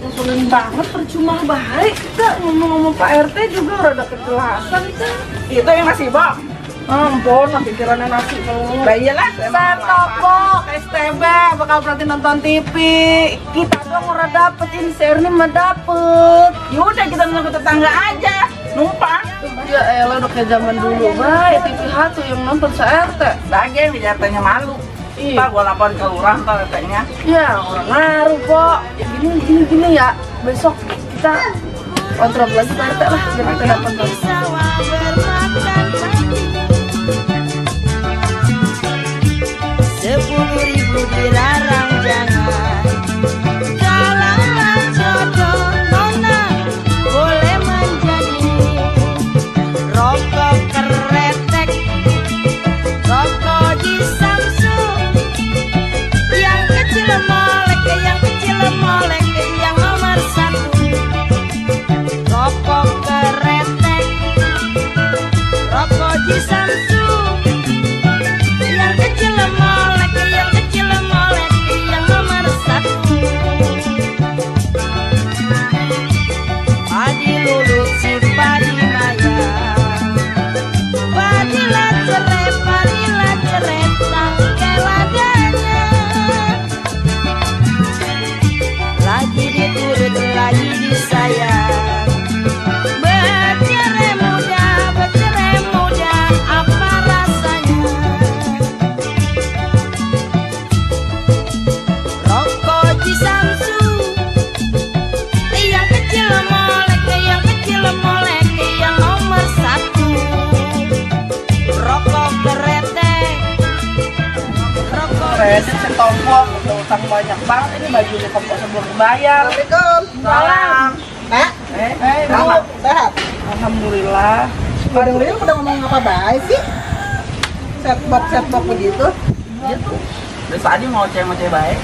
Ngeselin banget, percuma baik Kak, ngomong-ngomong Pak RT juga rada kejelasan Kak. Itu yang nasi bok. Ampun, pikirannya nasi tuh. Lah iyalah, Set top box, STB, bakal berarti nonton TV. Kita dong udah dapet, ini si Erni mah dapet. yaudah kita nunggu tetangga aja, numpang. Ya elah, udah kayak zaman dulu, baik TV satu yang nonton se-RT. Lagian di RT-nya malu. Iya. Ntar gua laporin ke lurah ntar RT-nya. Ya, orang ngaruh, Pok. Ya gini ya, besok kita kontrol lagi Pak RT lah, biar kita dapat lagi. Rp10.000 dilarang jangan. Kalaulah jodoh nona boleh menjadi rokok keretek, rokok di Samsu, yang kecil molek, yang nomor 1. Rokok keretek, rokok di Samsu, yang kecil molek, yang nomor 1. Padi lulus si padi maya, padilah cerai, tangkai ladanya. Lagi diturut, lagi disayang. Bercerai muda, apa rasanya? Rokok di Samsu, yang kecil molek, yang nomor 1. Rokok keretek, rokok di Kredit setompok, udah utang banyak banget. Ini bajunya kompok sebelum dibayar. Assalamualaikum. Salam. Nak, Bu. sehat? Alhamdulillah. Kadang-kadang udah ngomong apa baik sih? Setbox begitu. Gitu. Dari tadi mau cewek baik.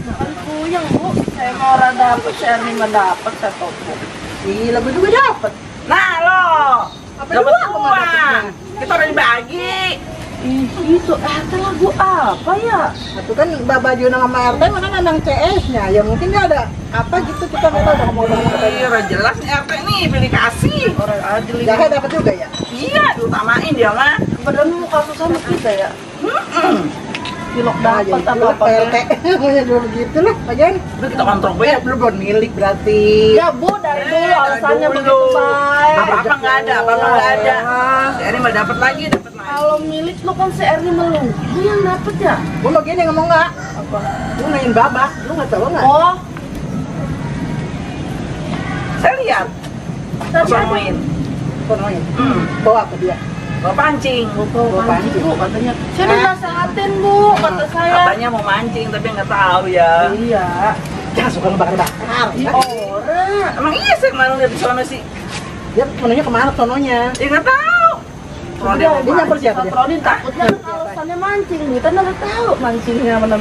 Bukan puyeng, Bu. Saya mau rada dapet, saya Erni mah dapet, saya topo. Gila, gue juga dapet. Nah lo, Apa dapat dua kok nggak dapetnya? uang. Kita udah dibagi. Itu RT lagu apa ya? Itu kan baju nama RT mana nandang CS-nya. Ya mungkin dia ada apa gitu, kita nggak tahu udah ngomong Iya, udah jelas nih RT nih pilih kasih. Orang adil ini. Jahe dapat juga ya? Iya, diutamain dia mah. Padahal mau kasus sama kita ya. Pilok Nah, dapat jadi apa-apa. PLT. Maunya dulu begitu lah, bagian. Udah kita kontrol ya. Belum milik berarti. Ya Bu, dari dulu alasannya dulu. begitu baik. Apa-apa nggak ada, apa-apa nggak ada. Si Eri mah dapat lagi. Kalau milik lo kan si Erni melulu, lu yang dapet ya? Gue mau gini ngomong nggak? Apa? Lu nanyain babak, lu nggak tahu nggak? Oh, Saya lihat. tadi ada Sonoin. Konoin. Bawa ke dia. Bawa pancing. bawa pancing Bu katanya. Saya dinasehatin Bu, kata saya. Katanya mau mancing tapi nggak tahu ya. Iya. Jangan suka ngebakar-bakar. Iya orang. Emang iya sih kemarin lihat di sono sih. Dia menunya kemana sononya? Ya nggak tahu. Kalau dia mau Dia nyamper mancing. siapa dia? Rodin takutnya kan alasannya mancing, kita nggak tahu mancingnya mana.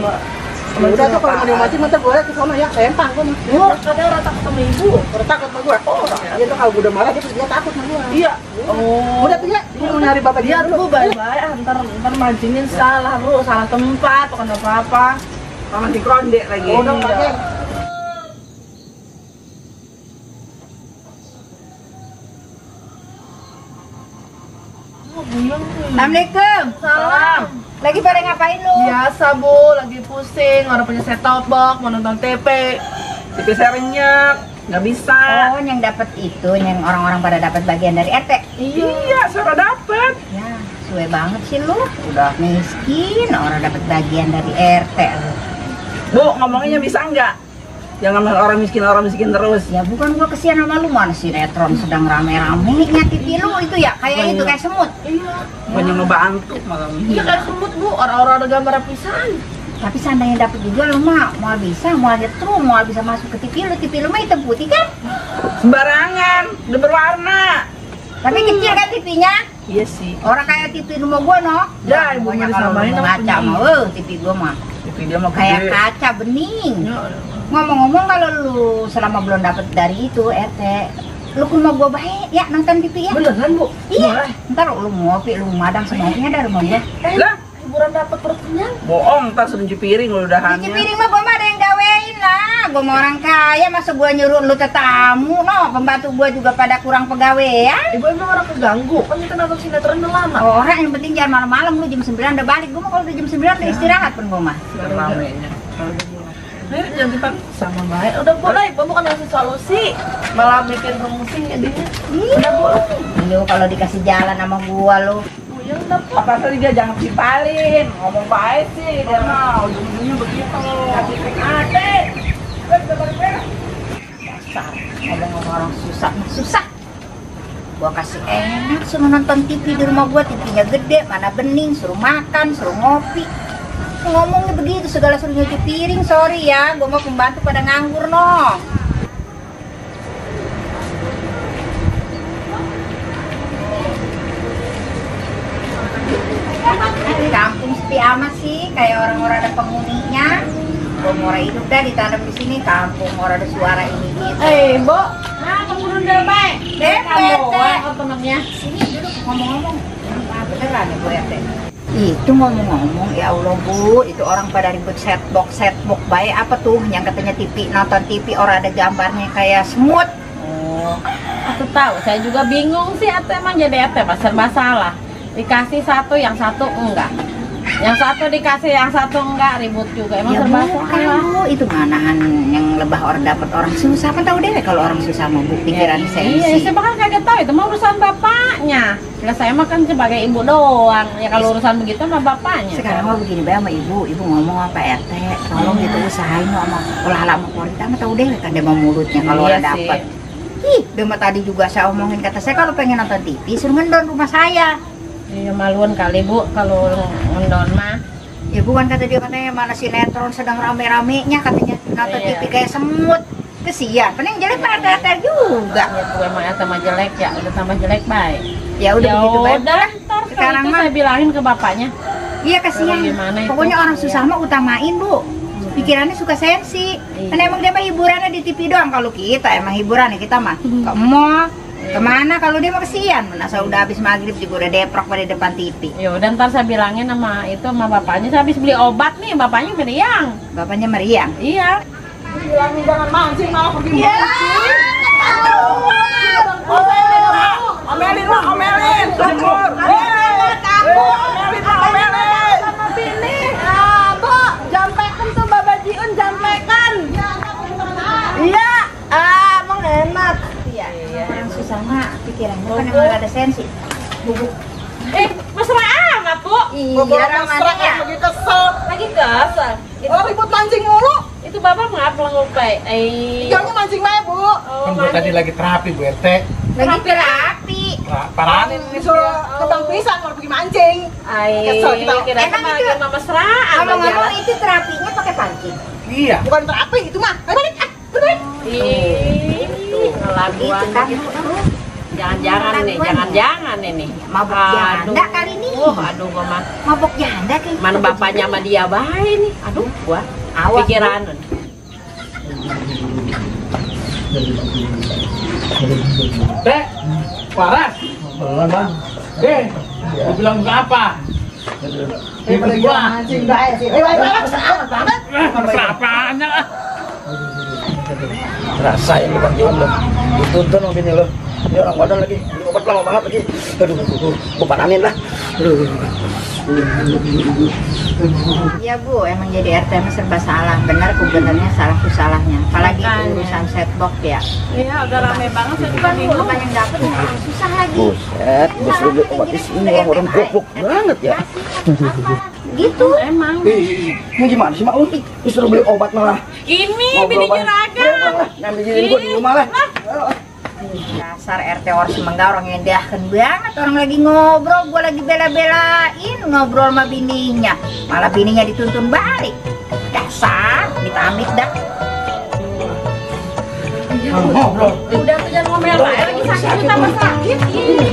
Ya udah tuh kalau mau dimancing nanti gue ke sono ya, sempang gue mah. Bu, kadang orang takut sama ibu. Udah takut sama gue. Oh, dia tuh kalau gue udah marah dia takut sama gue. Iya. Oh. Udah tuh ya, dia mau nyari bapak dia Lihat dulu. Bu, bye-bye. Ntar mancingin salah Bu, salah tempat, bukan apa-apa. Sama di kronde lagi. Oh, udah pakai. Assalamualaikum. Salam. Lagi pada ngapain lu? Biasa Bu, lagi pusing, orang punya set top box, mau nonton TV. TV saya renyek, nggak bisa. Oh, yang dapat itu, yang orang-orang pada dapat bagian dari RT. Iya, saya dapat. Ya, suwe banget sih lu. Udah. Miskin, orang dapat bagian dari RT. Bu, ngomongnya bisa nggak? Jangan orang miskin terus. Ya bukan gua kesian sama lu, mana sinetron sedang rame-ramenya TV lu itu ya, kayak itu kayak semut. Iya. Banyak ngebantu malah. Iya kayak semut Bu, orang-orang ada gambar pisan. Tapi seandainya dapat juga lu mah mau bisa, mau nyetrum, mau bisa masuk ke TV lu mah hitam putih kan? Sembarangan, udah berwarna. Tapi kecil kan TV-nya? Iya sih. Orang kayak TV rumah gua no. Ya, ibu Pokoknya mah kalau disamain lu sama ngaca punya mah, TV gua mah TV dia mau kayak gede. kaca bening. Ya. Ngomong-ngomong kalau lu selama belum dapet dari itu RT, lu ke rumah gua baik ya nonton TV ya? Beneran Bu? Iya. Ntar lu ngopi, lu madang semuanya dari rumah gua. Lah, Hiburan dapat perut kenyang. bohong, ntar suruh cuci piring lu udahannya. Cuci piring mah gua mah ada yang gawein lah, gue mau orang kaya, masa gue nyuruh lu tetamu, no, pembantu gue juga pada kurang pegawaian. Ibu emang orang keganggu, kan kita nonton sinetron udah lama. Orang yang penting jangan malam-malam, lu jam 9 udah balik. Gue mah kalau udah jam 9 udah istirahat pun gue mah. Ramenya. Ayo jangan dipaksa sama baik. Udah boleh, ibu bukan ngasih solusi, malah bikin rumusin jadinya. Udah boleh. Lu kalau dikasih jalan sama gue lu. Ya udah po. Apa tadi dia jangan dipalin, ngomong baik sih, dia mah ujung-ujungnya begitu. Kasih pek ade. Dasar, ngomong orang susah mah susah. Gua kasih enak suruh nonton TV di rumah gua, TV-nya gede, mana bening, suruh makan, suruh ngopi. Ngomongnya begitu, segala suruh nyuci piring, sorry ya, gua mau pembantu pada nganggur no. Di kampung sepi amat sih, kayak orang-orang ada penghuninya. Gua mau hidup dah ditanam di sini, kampung orang ada suara ini gitu. Bo, nah kamu udah baik. Temennya sini duduk ngomong-ngomong. Beneran ya Bu RT? Itu ngomong-ngomong, ya Allah Bu, itu orang pada ribut setbox baik apa tuh yang katanya TV, nonton TV orang ada gambarnya kayak semut. Oh, aku tahu, saya juga bingung sih, atau emang jadi apa masalah. Dikasih satu, yang satu enggak. Yang satu dikasih, yang satu enggak, ribut juga. Emang Ya serba bukan salah. Bu, itu manahan yang lebah orang dapat orang susah, kan tahu deh kalau orang susah mau Bu pikiran Iya, sensi. saya bahkan kaget tahu itu mau urusan bapaknya. Ya saya mah kan sebagai ibu doang. Ya kalau urusan begitu sama bapaknya. Sekarang mah begini Mbak sama ibu ngomong sama Pak RT, tolong gitu usahain sama olah lama pemerintah mah tahu deh kan dia mau mulutnya kalau Iya orang sih. dapat. Ih, dia mah tadi juga saya omongin, kata saya kalau pengen nonton TV suruh ngendon rumah saya. Iya maluan kali Bu kalau ngendon mah. Ya bukan, kata dia, katanya mana sinetron sedang rame-ramenya katanya nonton Iya. TV kayak semut. Kesian, paling jelek Pak RT juga. Ya Bu emang tambah jelek ya, udah tambah jelek baik. Ya udah begitu baik. udah, ntar Sekarang itu mah saya bilangin ke bapaknya. iya kesian. Kalau gimana itu? Pokoknya orang susah Iya. mah utamain Bu. Pikirannya suka sensi. Iya. Kan emang dia mah hiburannya di TV doang. Kalau kita emang hiburannya kita mah ke mall, kemana, kalau dia mah kesian. Masa udah habis maghrib juga udah deprok pada depan TV. Ya udah ntar saya bilangin sama bapaknya, saya habis beli obat nih, bapaknya meriang. Bapaknya meriang. Iya. Bilangin jangan mancing malah pergi Ya. Omelin mah, omelin. Jemur. Omelin mah, omelin. Sama Bini. Bo, jampekan tuh babajiun jampekan. Iya. Emang enak. Iya. Orang susah mah pikirannya kan emang ada sensi. Bubuk. Mesra amat Bu. Iya, namanya ya. lagi kesel. Lagi gasar. Oh, ribut mancing mulu. Itu bapak ngap lengupai. Jangan mancing mah Bu. Oh, Kan gue tadi lagi terapi Bu RT. Lagi terapi. Paranin nih Suruh ketang pisang kalau pergi mancing. Kesel kita. kira Emang lagi itu- sama mesraan. Ngomong-ngomong itu terapinya pakai pancing. Iya. Bukan terapi itu mah. Ayo balik. Balik. Ngelabuan Itu kan. Jangan-jangan nih, jangan-jangan ini. Mabuk janda kali ini. Aduh, gua mah. Mabuk janda kayak Mana bapaknya sama dia baik nih. Aduh, gua Awas, pikiran. Teh, waras. Belum bang. Gue bilang buka apa? Ikut gua. Mancing baik sih. Ayo balik. Mesra apaannya ah. Rasain lu Bang Jiwan lu. Dituntun sama bini lu. Ini orang badan lagi. Ini obat lama banget lagi. Aduh, gua paranin lah. Aduh. Iya Bu, emang jadi RT mah serba salah. Benar ku benernya, salahku salahnya. Apalagi itu Makanya. urusan setbox ya. Iya, udah rame banget saya juga Bukan Bu, bingung. lepas yang dapet yang susah lagi. Buset, gua suruh beli obat di sini orang goblok banget ya. Gitu. Emang. Ini gimana sih mak lu? Lu suruh beli obat malah. Ini Ngobrol bini banget. juragan. Yang bikinin gua di rumah lah. Dasar RT orang Semangga orang ngedahkan banget. Orang lagi ngobrol, gua lagi bela-belain ngobrol sama bininya. Malah bininya dituntun balik. Dasar, amit-amit dah. Ngobrol. Udah tuh jangan ngomel aja lagi sakit tambah sakit. Ih.